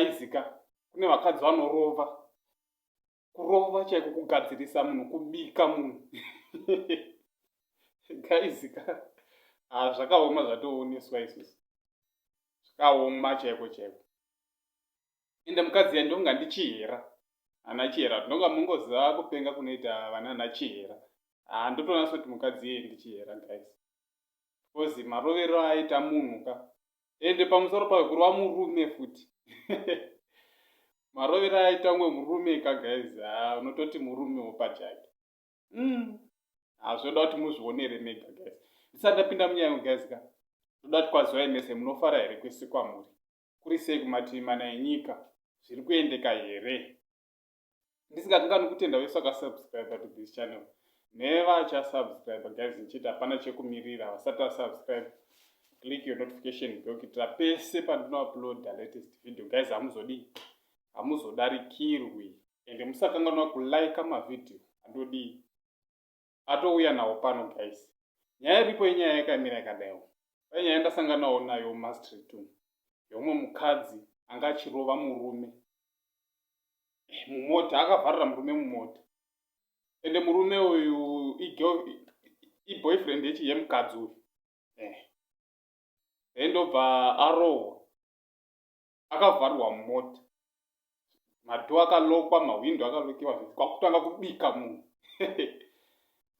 Guys ka, kune vakadzi vanorova, kurova chaiko, kugadzirisa munhu, kubika munhu. Guys ka, ha, zvakaoma zvatooneswa isusu, zvakaoma chaiko chaiko. Ende mukadzi ya ndonga ndichihera, ana Chihera, ndonga mungoziva kupenga kunoita vana ana Chihera. Ha, ndotoona sekuti mukadzi iyeye ndiChihera, guys, because marovero aita munhu ka, ende pamusoro payo kurova murume futi, marovero aita umwe murume ka, guys, ha, unototi murumewo pachake. Hazvoda kuti muzvionere mega, guys. Ndisati ndapinda munyaya, guys ka, ndoda kuti kwazivai mese, munofara here kwese kwamuri? Kuri sei kumativi mana enyika? Zviri kuendeka here? Ndisingakanganwi kutenda vese vakasubscribe to this channel nevachasubscribe. Guys, ndichiti hapana chekumirira. Vasati vasubscribe, click your notification bell kuitira pese pandinouploada latest video, guys, hamuzodii, hamuzodarikirwi. Ende musakanganwa kulike mavhidhiyo andodii, atouya nawo pano. Guys, nyaya iripo inyaya yakamira yakadaiwo. Panyaya yandasanganawo nayo mumastreet umu, yeumwe mukadzi anga achirova murume mumota, akavharira murume mumota. Ende murume uyu iboyfriend yechi yemukadzi uyu. Endobva arohwa, akavharirwa mumota, madoor akalokwa, mahwindo akalokiwa, kwakutanga kubika munhu.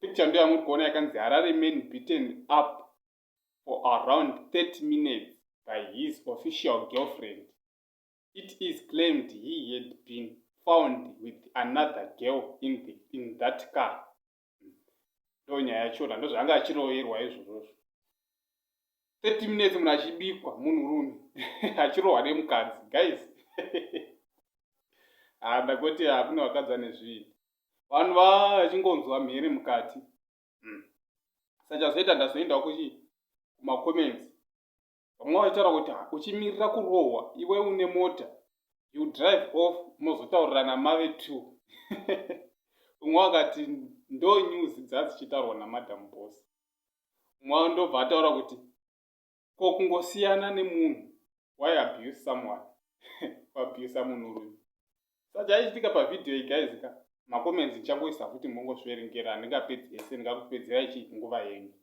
Picture ndo yamuri kuona yakanzi "Harare man beaten up for around 30 minutes by his official girlfriend. It is claimed he had been found with another girl in that car." Ndo nyaya yachona, ndo zvaanga achiroverwa izvozvozvo. 30 minutes munhu achibikwa, munhurume achirohwa nemukadzi. Guys, ha, ndakoti hakuna vakadzi vane zviini, vanhu vachingonzwa mhere mukati. Saka chazoita, ndazoendawo kuchi kumacomments, vamwe vachitaura kuti uchimirira kurohwa iwe une mota, you drive off, mozotaurirana mave two. Umwe wakati ndo news dzadzichitaurwa naMadam Boss. Umwe ndobva ataura kuti ko kungosiyana nemunhu, why abuse someone, kuabusa munhurume? Saka chaichitika pavhidhiyo iyi, guys ka, macomments ndichangoisa futi, mongozviverengera, handingapedzi ese, ndingakupedzerai chii nguva yenyu.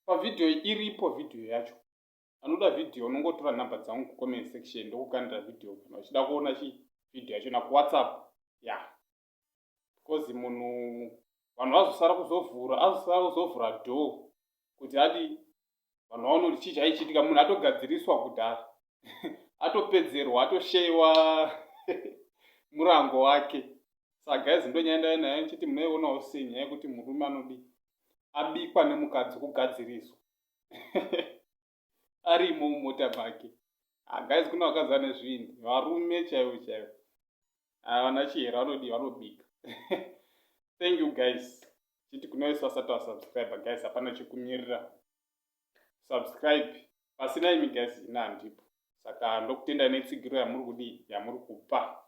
Pavhidhiyo iripo, vhidhiyo yacho, anoda vhidhiyo unongotora nhamba dzangu kucomment section, ndokukandira vhidhiyo kana uchida kuona chi vhidhiyo yacho nakuWhatsApp ya yeah. Because munhu, vanhu vazosara kuzovhura, azosara kuzovhura door kuti adi vanhu vaone kuti chii chaichitika. Munhu atogadziriswa kudhara, atopedzerwa, atosheyiwa murango wake. Saka guys, ndonyaya ndauya nayo nchiti munoionawo sei nyaya yekuti murume anodi abikwa nemukadzi, kugadziriswa arimo mumota make? Ah, guys, kuna vakadzi vane zvindi, varume chaivo chaivo. Vana Chihera vanodi vanobika. Thank you, guys. Chiti kune vese vasati vasubscribe, guys, hapana chekumirira, subscribe. Pasina imi, guys, ina handipo. Saka ndokutenda netsigiro yamuri kudii, yamuri kupa.